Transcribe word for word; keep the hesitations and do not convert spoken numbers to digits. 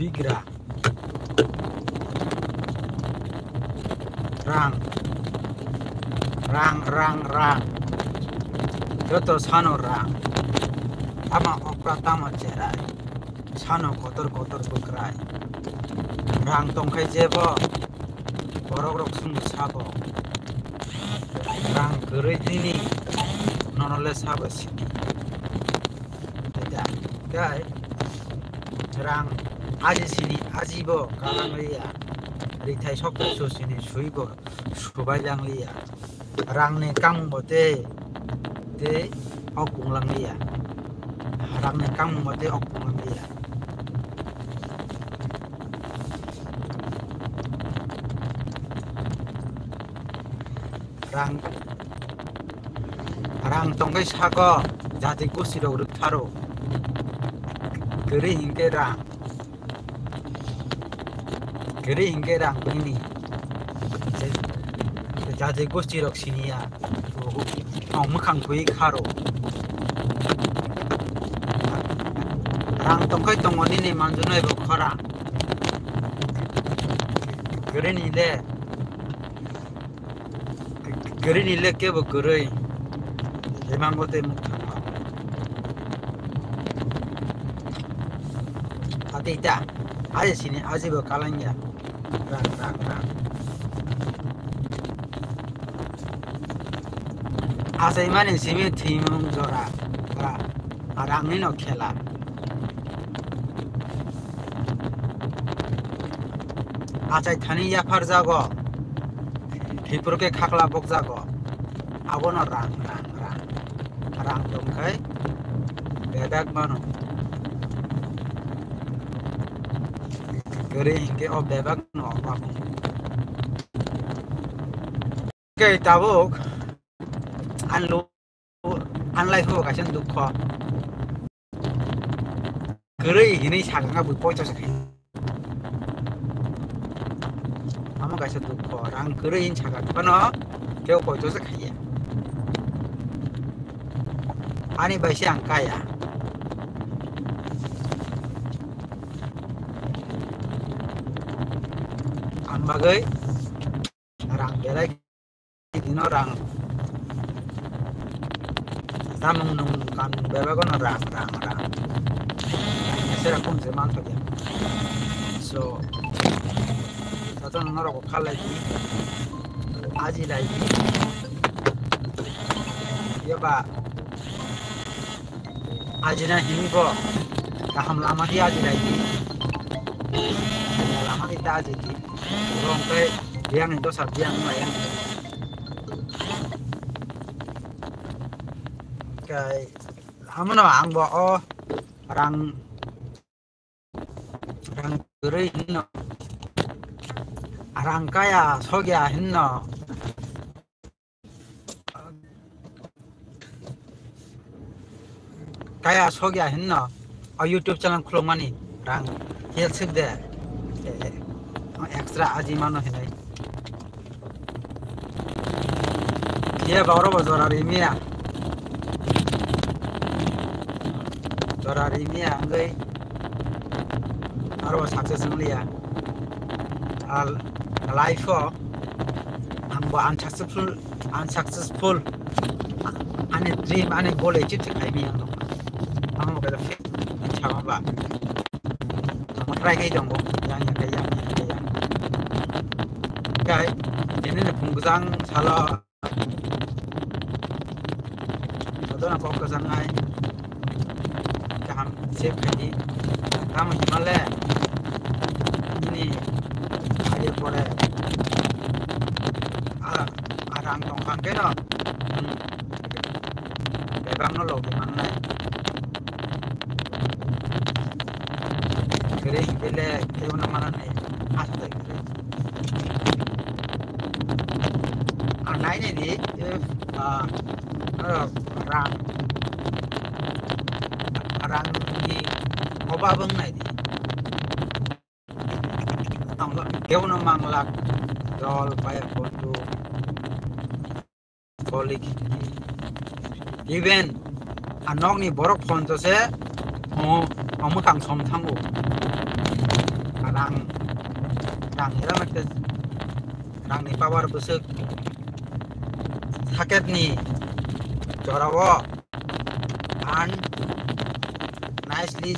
Bigra. Rang. Rang, rang, rang. Joto sano rang. Tama okra, tama cherai. Sano kotor kotor bwkrai. Rang tongkhai jebo. Borok rok swngo sabo. Rang kwrwi hini. Nono le sabo sini. Tei da, tei rang aji sini aji bo kalang liya. Rithai sokthai su sini sui bo subai lang liya. Rang ni kamung bo tei, tei ok pung lang liya. Rang ni kamung bo tei ok pung lang liya. Rang, rang tongkhai sako jati gosti rok rwktharo. Kwrwi hinkhe rang. Kwrwi hinkhe rang nini. Je, jati gosti rok siniya. Tong mwkhang twi kharo. Rang tongkhai tongo nini manjunai bo khorang. Kwrwi ni le. Kwrwi ni le kebo kwrwi. Remango tei mukthang. Ati ta. Aje sini aje bo kalangya. Rang, rang, rang. Achaimani simi thwimung jora. Ra-, rangni no khela. Achai thani yaphar jago. Thwipro khe khakla bok jago. Abono rang, rang, rang. Rang tongkhai bebak mano. Kwrwi hinkhe o bebak no obo. Khe tabuk ang lu-, ang life o kaisa dukho. Kwrwi hinwi sakha bui poito se khai. Amo kaisa dukho, rang kwrwi hinwi sakha phano kebo poito se khaiya. Ani bai se ang kaya. Ang bagwi rang belai dino rang. Tamung nung kam bebago no rang, rang, rang. Sera kum se man thokya. So, sato no norok khalai di. Aji lai di. Yoba. Ajina hini bo. Kaham lama di aji lai di. Lama di ta aji di. Rong tei biang ni dosa biang ma yang. Kai hamono ang bo o rang, rang kwrwi hinno. Rang kaya sogya hinno. Kaya sogya hinno. O YouTube channel khulokmani rang hel sik de. Eh, eh. Extra aji mano hinai. Ye ba oro bo jora rimia. Jora rimia wngwi aro bo success wngliya. Al life o ang bo unsuccessful, unsuccessful. Ani dream, ani goal achieve se khaimi ang. Ang bo kaisa fail sama ba. Ang try khai tongo. Yang, yang, yang, yang, yang. Kai, ini ni phung bujang salo. Jotono kok kwchangmai kaham save khaidi. Tamo himale nini aje pore a, a rang tongkha keno, hmm, bebakno logi mangnai. Kwrwi hinkhe le kebono manani asa tongkha. Ang nainai di, eh, ah, norok rang, rangni obab wngnai di. Ang kebono manglak, dol, payar, bondhu, kolik. Even a nokni borok phone to se, o, o mwkhang som thango. rang rang hera mate rang ni power bwswk saketni jorao and nicely